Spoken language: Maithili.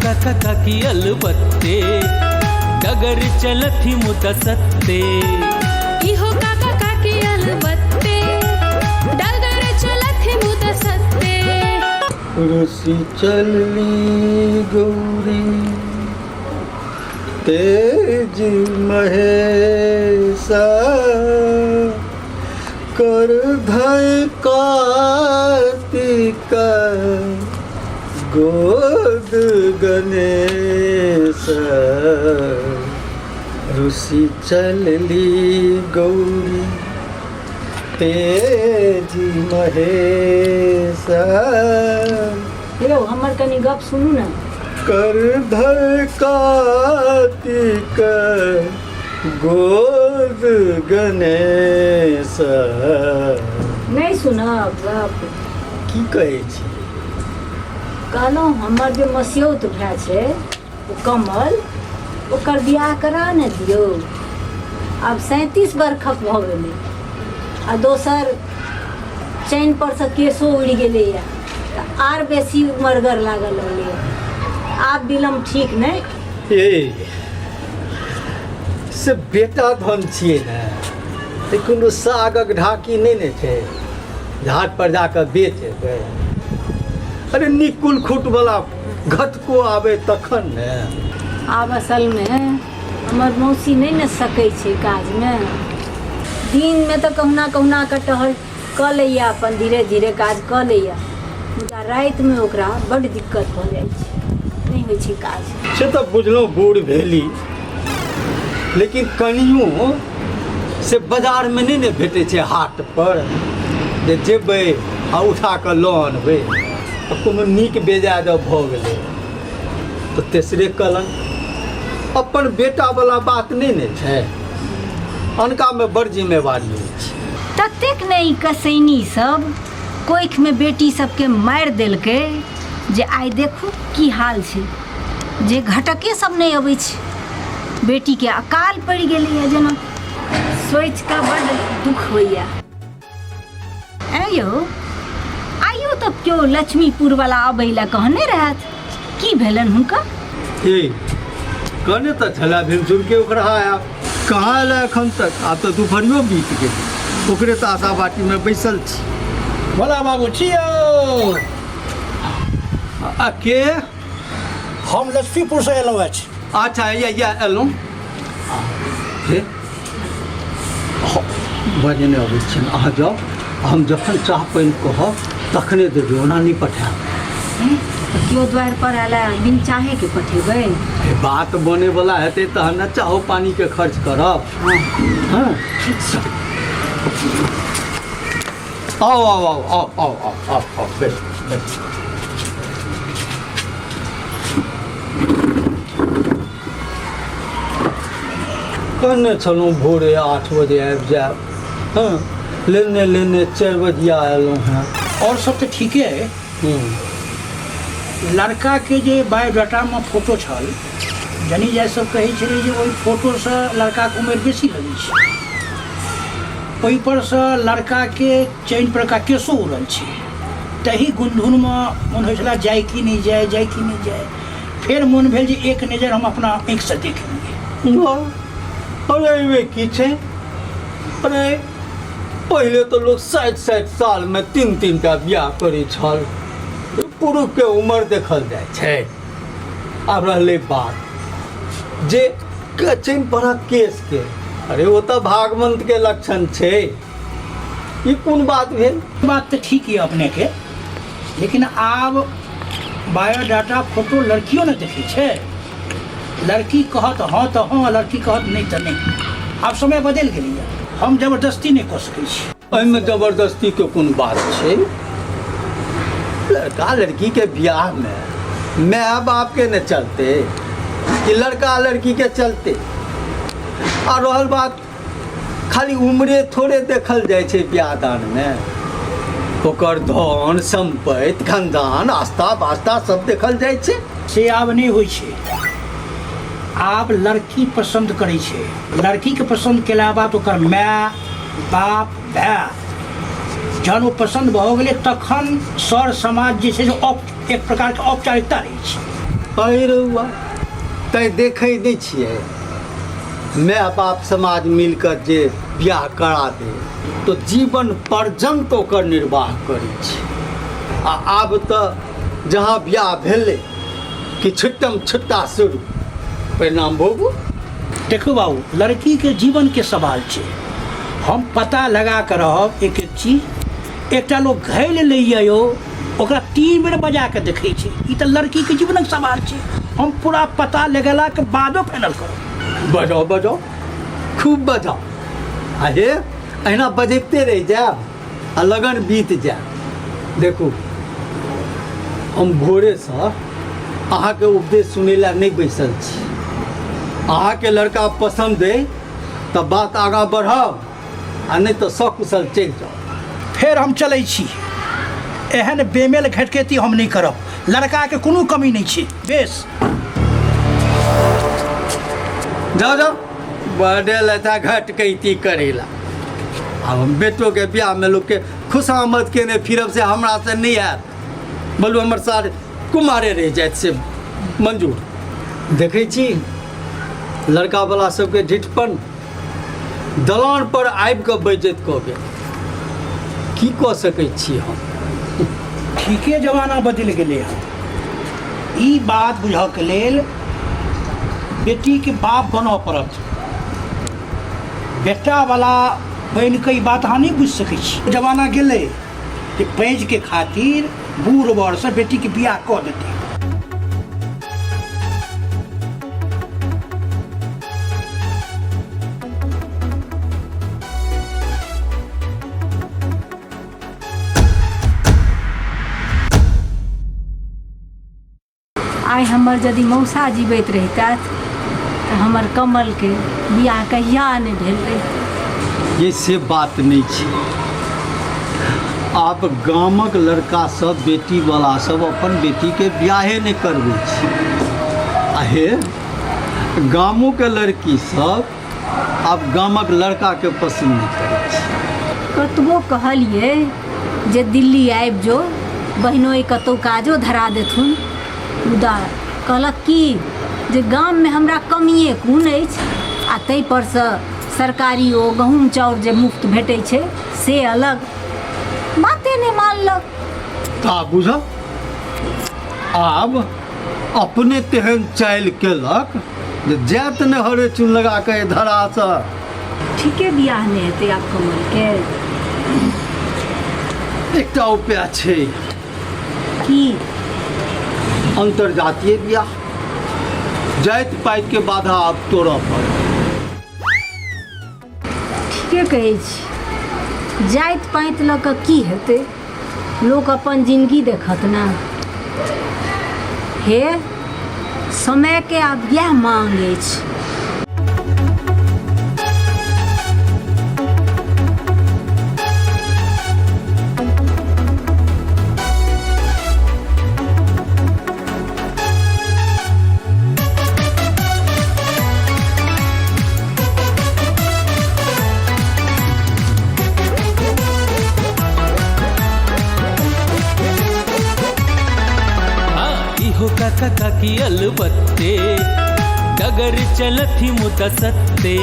काका काकी अलबत्ते, डगर चलथि मुदा सत्ते। इहो काका काकी अलबत्ते, डगर चलथि मुदा सत्ते। रुसि चलली गौरी तेज महेशा, कर धय कार्तिक गोद गणेश। रुसि चलली गौरी तेज महेश। यौ, हमर कनि गप सुनू ने। कर धर कार्तिक गोद गणेश। नहि सुनब गप? की कहै छी? कहलहुँ, हमर जे मसियौत भाय छै ओ कमल, ओकर बियाह करा ने दियौ। आब 37 बरखक भऽ गेलै आ दोसर चैन परसँ केशो उड़ि गेलैए, तऽ आर बेसी उमरगर लागऽ लगलैए। आब विलम्ब ठीक नहि। ए, से बेटा धन छियै ने, तऽ कोनो सागक ढाकी नहि ने छै, घाट पर जाकऽ बेच एबै। अरे, निकुल खुटवला घटको आबै तखन ने। आब असलमे हमर मौसी नहि ने सकै छै काजमे। दिनमे तऽ कहुना कहुना कऽ टहल कऽ लैए, अपन धीरे धीरे काज कऽ लैए, मुदा रातिमे ओकरा बड्ड दिक्कत भऽ जाइ छै, नहि होइ छै काज। से तऽ बुझलहुँ बूढ़ भेली, लेकिन कनियो से बाजारमे नहि ने भेटै छै हाट पर जे जेबै आ उठा कऽ लऽ अनबै। आ कोनो नीक बेजाय जँ भऽ गेलै तऽ तेसरे कलंक। अपन बेटावला बात नहि ने छै, अनकामे बड़ जिम्मेवारी होइ छै। ततेक ने ई कसैनी सब कोखिमे बेटी सबके मारि देलकै जे आइ देखू की हाल छै जे घटके सब नहि अबै छै। बेटीके अकाल पड़ि गेलैए जेना। सोचि कऽ बड्ड दुख होइए। ऐं यौ, आइयो तऽ केओ लक्ष्मीपुरवला अबै लए कहने रहथि, की भेलनि हुनका? ए, कहने तऽ छलै भिनसुरके ओकरा आयब, कहाँ एलै एखन तक? आब तऽ दुपहरियो बीत गेल, ओकरे तऽ आशा बाटीमे बैसल छी। भोला बाबू छी यौ? आ के? हम लक्ष्मीपुरसँ एलहुँ अछि। अच्छा, या एलहुँ। हे, बजने अबै छियनि, अहाँ जाउ। हम जखन चाह पानि कहब तखने देबै, ओना नहि पठायब। केओ द्वारि पर आयल बिन चाहेके पठेबै? हे, बात बनेवला हेतै तहन ने चाहो पानिके खर्च करब। हँ, आउ आउ आउ आउ आउ आउ आउ आउ, बैठ बैठ। कहने छलहुँ भोरे 8 बजे आबि जायब। हँ, लेने लेने 4 बजिया अयलहुँ हेँ। आओर सब तऽ ठीके अइ। लड़काके जे बायोडाटामे फोटो छल, जनी जाय सब कहै छलै जे ओहि फोटोसँ लड़काके उमेर बेसी लगै छै। ओहिपरसँ लड़काके चैन परका केशो उड़ल छै। तही गुनधुनमे मोन होइ छलै जाय कि नहि जाय, जाय कि नहि जाय। फेर मोन भेल जे एक नजर हम अपना आँखिसँ देख लियै। वाह, अरे एहिमे की छै? अरे, पहिले तऽ लोक 60-60 सालमे तीन तीन टा बियाह करै छल। पुरुषके उमर देखल जाइ छै? आब रहलै बात जे चैन परक केसके, अरे ओ तऽ भागवंतके लक्षण छै। ई कोन बात भेल? बात तऽ ठीक यऽ अपनेके, लेकिन आब बायोडाटा फोटो लड़कियो ने देखै छै। लड़की कहत हँ तऽ हँ, लड़की कहत नहि तऽ नहि। आब समय बदलि गेलैए, हम जबरदस्ती नहि कऽ सकै छी। एहिमे जबरदस्तीके कोन बात छै? लड़का लड़कीके बियाहमे माय बापके ने चलते कि लड़का लड़कीके चलते? आ रहल बात, खाली उम्रे थोड़े देखल जाइ छै बियाह दानमे, ओकर धन सम्पत्ति, खानदान, आस्था वास्ता सब देखल जाइ छै। से आब नहि होइ छै। आब लड़की पसन्द करै छै। लड़कीके पसन्द केला बाद ओकर माय बाप भाय जहन ओ पसन्द भऽ गेलै, तखन सर समाज जे छै से एक प्रकारके औपचारिकता रहै छै। अरे रउआ तैँ देखै नहि छियै, माय बाप समाज मिलकर जे बियाह करा दे तो जीवन पर्यंत ओकर निर्वाह करै छै। आ आब तऽ जहाँ बियाह भेलै कि छुट्टम छुट्टा शुरू। परिणाम भोगू। देखू बाबू, लड़कीके जीवनके सवाल छै। हम पता लगा कऽ रहब एक एक चीज। एकटा लोक घैल लैए यौ, ओकरा 3 बेर बजा कऽ देखै छै। ई तऽ लड़कीके जीवनक सवाल छै। हम पूरा पता लगेलाके बादो फाइनल करब। बजाओ बजाओ, खूब बजाओ। आ हे अहिना बजैते रहि जायब आ लगन बीत जायब। देखू, हम भोरेसँ अहाँके उपदेश सुनै लए नहि बैसल छी। अहाँके लड़का पसन्द अइ तऽ बात आगाँ बढ़ाउ, आ नहि तऽ सकुशल चलि जाउ। फेर हम चलै छी। एहन बेमेल घटकैती हम नहि करब। लड़काके कोनो कमी नहि छै। बेस जाओ जाओ, बड़े लता घटकैती करेला। आब हम बेटोके बियाहमे लोकके खुशामद केने फिरब से हमरा से नहि हैत। बोलू, हमर सार कुमारे रहि जायत से मंजूर। देखै छी लड़कावला सबके ढिठपन, दलान पर आबि कऽ बेइज्जत कऽ गेल। की कऽ सकै छी हम? ठीके जमाना बदलि गेलै हँ। ई बात बुझऽके लेल बेटीके बाप बनऽ पड़त। बेटावला बनिकऽ ई बात अहाँ नहि बुझि सकै छी। जमाना गेलै जे पैंचके खातिर बूढ़ बरसँ बेटीके बियाह कऽ देतै। आइ हमर यदि मौसा जीवैत रहितथि तऽ हमर कमलके बियाह कहिया नहि भेल रहितै। ये से बात नहि छै। आब गामक लड़का सब बेटीवला सब अपन बेटीके बियाहे नहि करबै छै। आ हे गामोके लड़की सब आब गामक लड़काके पसन्द नहि करै छै। कतबो कहलियै जे दिल्ली आबि जो, बहिनोइ कतहु काजो धरा देथुन, मुदा कहलक की जे गाममे हमरा कमिए कोन अछि, आ ताहिपरसँ सरकारी ओ गहूँम चाउर जे मुफ्त भेटै छै से अलग। बाते नहि मानलक। ता बुझल, आब अपने तेहन चालि केलक जे जायत ने हरे चून लगा के एहि धरासँ। ठीके बियाह नहि हेतै आब कमलके। एकटा उपाय छै। की? अंतर्जातीय बियाह। जाति पाति के बाधा आब तोड़ऽ पड़त। ठीके कहै छी, जाति पाति लऽ कऽ की हेतै, लोक अपन जिनगी देखत ने। हे, समयके आब इएह मांग अछि। इहो काका काकी अलबत्ते, डगर चलथि मुदा सत्ते।